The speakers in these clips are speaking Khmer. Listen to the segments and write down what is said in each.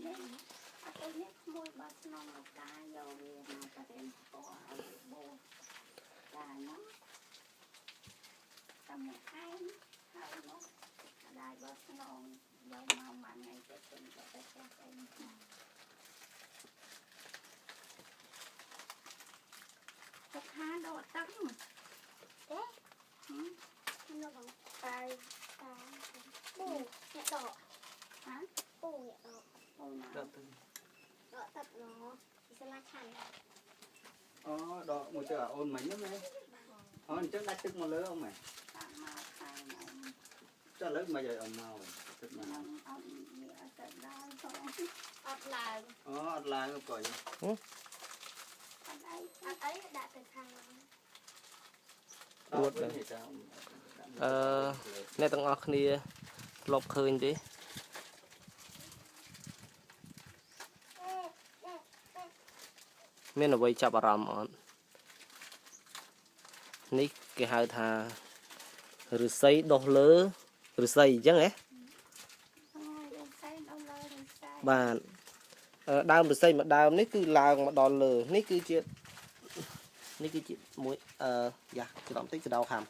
នេះអាទៅនេះក្មួយបើស្នងលោកតាយកវាមកបរិញ្ញាពណ៌ឲ្យវាបួសចាហ្នឹងតែមួយឯងហើយនោះម្ដាយបើស្នងយកមកមួយថ្ងៃទៀតទៅទៅផ្ទះឯងសុខាដកទឹកទេនៅបងតាតាពូអ្នកដកហ៎ពូអ្នកដកពូណា ដកទឹក ដកទឹកណពីសាលាឆាន់ អូដកមួយទៅអូនមិញហ្នឹងណាអូអញ្ចឹងដាច់ទឹកមកលើអ៊ំហ៎ តាមមកខាងអ៊ំ ចុះឥឡូវមិនឲ្យអ៊ំមកទឹកមក អ៊ំវាអត់ទៅដល់ផង អត់ឡើង អូអត់ឡើងក៏ អត់អី អត់អីដាក់ទៅខាង អួតដែរអឺអ្នកទាំងអស់គ្នាធ្លាប់ឃើញទេមានអ្វីចាប់អារម្មណ៍អត់នេះគេហៅថាឫស្សីដុះលើឫស្សីអញ្ចឹងហ៎បាទដើមឫស្សីមួយដើមនេះគឺឡើងមកដល់លើនេះគឺជានេះគឺជាមួយអឺយ៉ាច្រំតិចកដោខាំ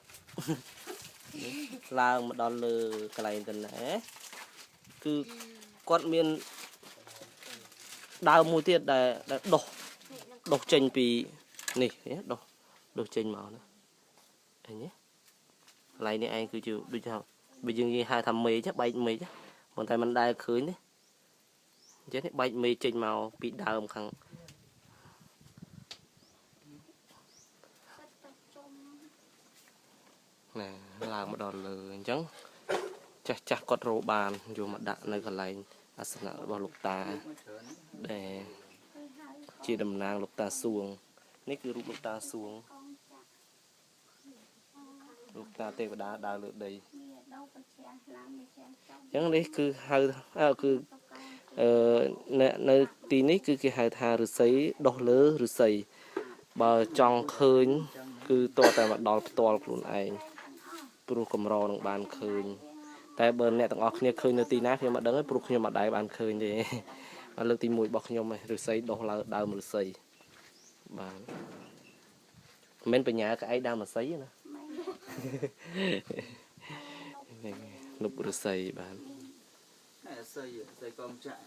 ឡើងមកដល់លើកន្លែងទៅណែគឺគាត់មានដើមមួយទៀតដែលដុះចេញពីនេះដុះចេញមកណាឃើញទេកន្លែងនេះឯងគឺជាដូចថាបើយើងនិយាយហៅថាមេឃបែកមេឃប៉ុន្តែមិនដែលឃើញទេអញ្ចឹងនេះបែកមេឃចេញមកពីដើមខាងណាឡើងមកដល់លើអញ្ចឹងចាស់ចាស់គាត់រោបានយកមកដាក់នៅកន្លែងអាសនៈរបស់លោកតាដែលជាតំណាងលោកតាសួងនេះគឺរូបលោកតាសួងលោកតាទេវតាដើរលើដីអញ្ចឹងនេះគឺហៅគឺនៅទីនេះគឺគេហៅថាឫស្សីដុះលើឫស្សីបើចង់ឃើញគឺតតែមកដល់ផ្ទាល់ខ្លួនឯងព្រោះកម្រនឹងបានឃើញតែបើអ្នកទាំងអស់គ្នាឃើញនៅទីណាខ្ញុំមិនដឹងទេព្រោះខ្ញុំមិនដែលបានឃើញទេលើកទី1របស់ខ្ញុំឯងឫស្សីដុះឡើងដើមឫស្សីបាទមិនបញ្ញាក្អែកដើមឫស្សីណានេះលុបឫស្សីបាទ ឫស្សីកងចាក់